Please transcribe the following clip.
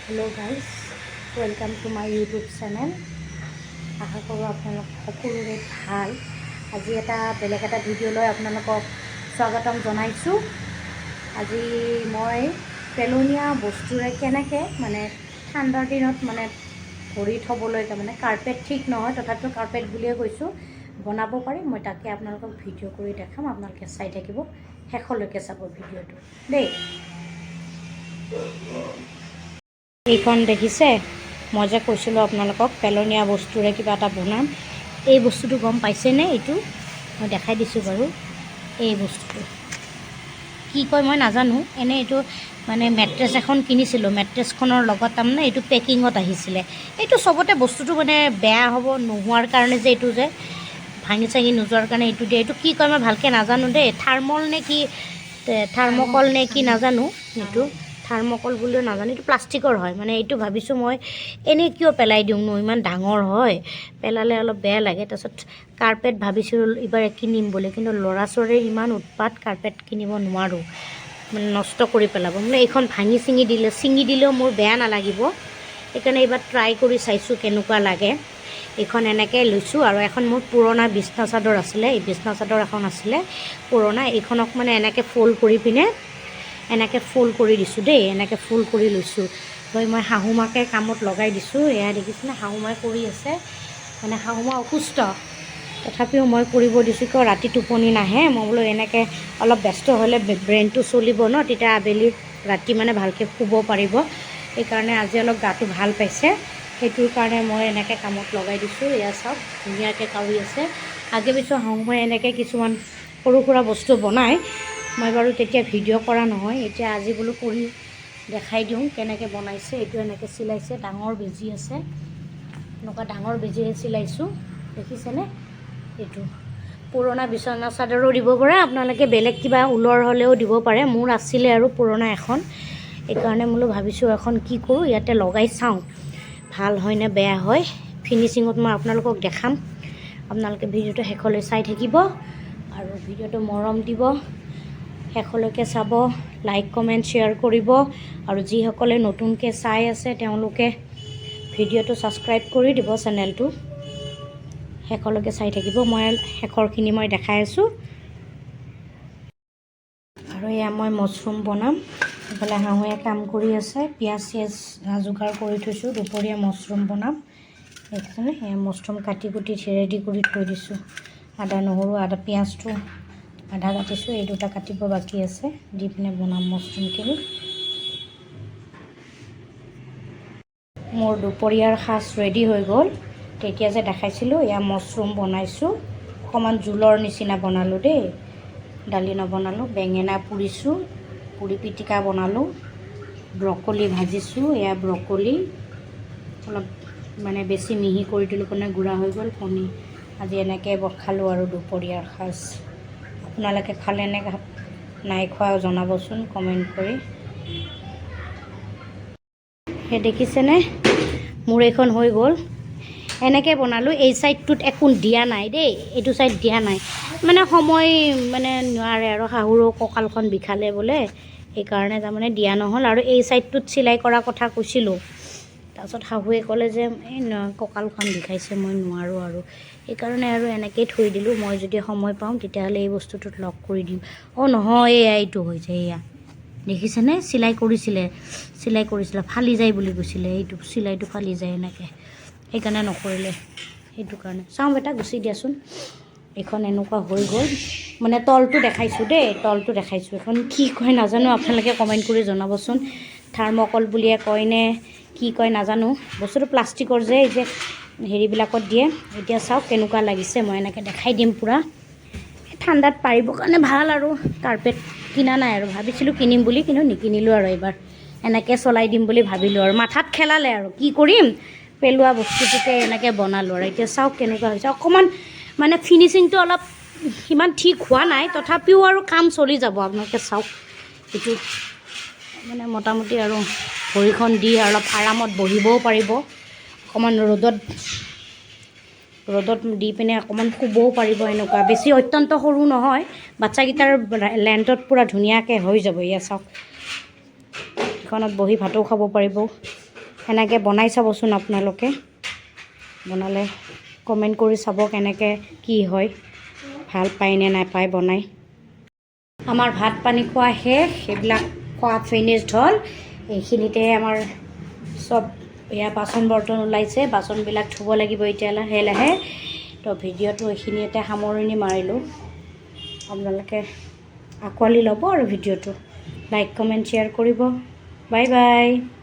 Hello guys, welcome to my YouTube channel. আশা কৰোঁ আপোনালোক সকলোৰে ভাল। আজি এটা বেলেগ এটা ভিডিঅ' লৈ আপোনালোকক স্বাগতম জনাইছোঁ। আজি মই পেলনীয়া বস্তুৰে কেনেকৈ মানে ঠাণ্ডাৰ দিনত মানে ভৰি থ'বলৈ, তাৰমানে কাৰ্পেট ঠিক নহয়, তথাপিও কাৰ্পেট বুলিয়ে কৈছোঁ, বনাব পাৰি, মই তাকে আপোনালোকক ভিডিঅ' কৰি দেখাম। আপোনালোকে চাই থাকিব, শেষলৈকে চাব ভিডিঅ'টো দেই। এইখন দেখিছে, মই যে কৈছিলোঁ আপোনালোকক পেলনীয়া বস্তুৰে কিবা এটা বনাম, এই বস্তুটো গম পাইছেনে? এইটো মই দেখাই দিছোঁ বাৰু। এই বস্তুটো কি কয় মই নাজানো। এনেই এইটো মানে মেট্ৰেছ এখন কিনিছিলোঁ, মেট্ৰেছখনৰ লগত তাৰমানে এইটো পেকিঙত আহিছিলে। এইটো চবতে বস্তুটো মানে বেয়া হ'ব নোহোৱাৰ কাৰণে যে এইটো যে ভাঙি চাঙি নোযোৱাৰ কাৰণে এইটো দিয়ে। এইটো কি কয় মই ভালকৈ নাজানো দেই। থাৰ্মল নে কি, থাৰ্মকল নে কি নাজানো। এইটো থাৰ্মকল বুলিও নাজানো। এইটো প্লাষ্টিকৰ হয়। মানে এইটো ভাবিছোঁ মই এনেই কিয় পেলাই দিওঁ নো, ইমান ডাঙৰ হয়, পেলালে অলপ বেয়া লাগে। তাৰপিছত কাৰ্পেট ভাবিছিলোঁ এইবাৰ কিনিম বুলি, কিন্তু ল'ৰা ছোৱালীৰ ইমান উৎপাত, কাৰ্পেট কিনিব নোৱাৰোঁ, মানে নষ্ট কৰি পেলাব। মানে এইখন ভাঙি চিঙি দিলে, ছিঙি দিলেও মোৰ বেয়া নালাগিব। সেইকাৰণে এইবাৰ ট্ৰাই কৰি চাইছোঁ কেনেকুৱা লাগে। এইখন এনেকৈ লৈছোঁ আৰু এখন মোৰ পুৰণা বিচনা চাদৰ আছিলে, এই বিচনা চাদৰ এখন আছিলে পুৰণা। এইখনক মানে এনেকৈ ফ'ল্ড কৰি পিনে এনেকৈ ফ'ল্ড কৰি দিছোঁ দেই। এনেকৈ ফ'ল্ড কৰি লৈছোঁ, লৈ মই শাহুমাকে কামত লগাই দিছোঁ। এয়া দেখিছেনে, শাহুমাই কৰি আছে। মানে শাহুমা অসুস্থ, তথাপিও মই কৰিব দিছোঁ। কিয়, ৰাতি টোপনি নাহে। মই বোলো এনেকৈ অলপ ব্যস্ত হ'লে ব্ৰেইনটো চলিব ন, তেতিয়া আবেলি ৰাতি মানে ভালকৈ শুব পাৰিব। সেইকাৰণে আজি অলপ গাটো ভাল পাইছে, সেইটোৰ কাৰণে মই এনেকৈ কামত লগাই দিছোঁ। এয়া চাওক, ধুনীয়াকৈ কাউৰী আছে। আগে পিছে শাহুমাই এনেকৈ কিছুমান সৰু সুৰা বস্তু বনায়। মই বাৰু তেতিয়া ভিডিঅ' কৰা নহয়। এতিয়া আজি বোলো কৰি দেখাই দিওঁ কেনেকৈ বনাইছে। এইটো এনেকৈ চিলাইছে, ডাঙৰ বেজী আছে, এনেকুৱা ডাঙৰ বেজীৰে চিলাইছোঁ, দেখিছেনে? এইটো পুৰণা বিচনা চাদৰো দিব পাৰে আপোনালোকে, বেলেগ কিবা ঊলৰ হ'লেও দিব পাৰে। মোৰ আছিলে আৰু পুৰণা এখন, সেইকাৰণে বোলো ভাবিছোঁ এখন কি কৰোঁ, ইয়াতে লগাই চাওঁ ভাল হয় নে বেয়া হয়। ফিনিচিঙত মই আপোনালোকক দেখাম। আপোনালোকে ভিডিঅ'টো শেষলৈ চাই থাকিব আৰু ভিডিঅ'টো মৰম দিব, শেষলৈকে চাব, লাইক, কমেণ্ট, শ্বেয়াৰ কৰিব। আৰু যিসকলে নতুনকৈ চাই আছে, তেওঁলোকে ভিডিঅ'টো ছাবস্ক্ৰাইব কৰি দিব চেনেলটো। শেষলৈকে চাই থাকিব, মই শেষৰখিনি মই দেখাই আছোঁ। আৰু এয়া মই মছৰুম বনাম। এইফালে শাহুৱে কাম কৰি আছে, পিঁয়াজ চিয়াজ যোগাৰ কৰি থৈছোঁ। দুপৰীয়া মছৰুম বনাম, দেখিছেনে? এয়া মছৰুম কাটি কুটি ৰেডি কৰি থৈ দিছোঁ। আদা, নহৰু, আদা, পিঁয়াজটো আধা কাটিছোঁ, এই দুটা কাটিব বাকী আছে। দি পিনে বনাম মছৰুমখিনি। মোৰ দুপৰীয়াৰ সাজ ৰেডি হৈ গ'ল। তেতিয়া যে দেখাইছিলোঁ, এয়া মছৰুম বনাইছোঁ। অকণমান জোলৰ নিচিনা বনালোঁ দেই, দালি নবনালোঁ। বেঙেনা পুৰিছোঁ, পুৰি পিটিকা বনালোঁ, ব্ৰকলি ভাজিছোঁ। এয়া ব্ৰকলি অলপ মানে বেছি মিহি কৰি দিলোঁ কাৰণে গুড়া হৈ গ'ল। কণী আজি এনেকৈ খালোঁ আৰু দুপৰীয়াৰ সাজ। আপোনালোকে খালেনে নাই খোৱা জনাবচোন কমেণ্ট কৰি। সেই দেখিছেনে, মোৰ এইখন হৈ গ'ল। এনেকৈ বনালোঁ। এই ছাইডটোত একো দিয়া নাই দেই, এইটো ছাইড দিয়া নাই। মানে সময় মানে নোৱাৰে আৰু শাহুৰো কঁকালখন বিষালে বোলে, সেইকাৰণে তাৰমানে দিয়া নহ'ল। আৰু এই ছাইডটোত চিলাই কৰাৰ কথা কৈছিলোঁ, তাৰপাছত শাহুৱে ক'লে যে এই কঁকালখন বিষাইছে, মই নোৱাৰোঁ আৰু। সেইকাৰণে আৰু এনেকেই থৈ দিলোঁ। মই যদি সময় পাওঁ, তেতিয়াহ'লে এই বস্তুটোত লগ কৰি দিম। অঁ নহয়, এয়া এইটো হৈ যায়। এয়া দেখিছেনে, চিলাই কৰিছিলে, চিলাই কৰিছিলে, ফালি যায় বুলি কৈছিলে। এইটো চিলাইটো ফালি যায় এনেকৈ, সেইকাৰণে নকৰিলে। সেইটো কাৰণে চাওঁ বেটা, গুচি দিয়াচোন। এইখন এনেকুৱা হৈ গ'ল। মানে তলটো দেখাইছোঁ দেই, তলটো দেখাইছোঁ। এইখন কি কয় নাজানো, আপোনালোকে কমেণ্ট কৰি জনাবচোন। থাৰ্মকল বুলিয়ে কয় নে কি কয় নাজানো। বস্তুটো প্লাষ্টিকৰ যে, এই যে হেৰিবিলাকত দিয়ে। এতিয়া চাওক কেনেকুৱা লাগিছে, মই এনেকৈ দেখাই দিম পূৰা। ঠাণ্ডাত পাৰিবৰ কাৰণে ভাল আৰু। কাৰ্পেট কিনা নাই আৰু, ভাবিছিলোঁ কিনিম বুলি, কিন্তু নিকিনিলোঁ আৰু। এইবাৰ এনেকৈ চলাই দিম বুলি ভাবিলোঁ আৰু মাথাত খেলালে আৰু কি কৰিম, পেলোৱা বস্তুটোকে এনেকৈ বনালোঁ। আৰু এতিয়া চাওক কেনেকুৱা হৈছে। অকণমান মানে ফিনিচিংটো অলপ সিমান ঠিক হোৱা নাই, তথাপিও আৰু কাম চলি যাব। আপোনালোকে চাওক, এইটো মানে মোটামুটি আৰু ভৰিখন দি অলপ আৰামত বহিবও পাৰিব। অকণমান ৰ'দত ৰ'দত দি পিনে অকণমান শুবও পাৰিব। এনেকুৱা বেছি অত্যন্ত সৰু নহয়, বাচ্ছাকেইটাৰ লেন্থত পূৰা ধুনীয়াকৈ হৈ যাব। এয়া চাওক, এইখনত বহি ভাতো খাব পাৰিব। এনেকৈ বনাই চাবচোন আপোনালোকে। বনালে কমেণ্ট কৰি চাব কেনেকৈ কি হয়, ভাল পায় নে নাপায় বনাই। আমাৰ ভাত পানী খোৱা শেষ, সেইবিলাক খোৱা ফিনিছড হ'ল। এইখিনিতে আমাৰ চব এয়া বাচন বৰ্তন ওলাইছে, বাচনবিলাক ধুব লাগিব এতিয়া লাহে লাহে। তো ভিডিঅ'টো এইখিনিতে সামৰণি মাৰিলোঁ। আপোনালোকে আঁকোৱালি ল'ব আৰু ভিডিঅ'টো লাইক, কমেণ্ট, শ্বেয়াৰ কৰিব। Bye bye.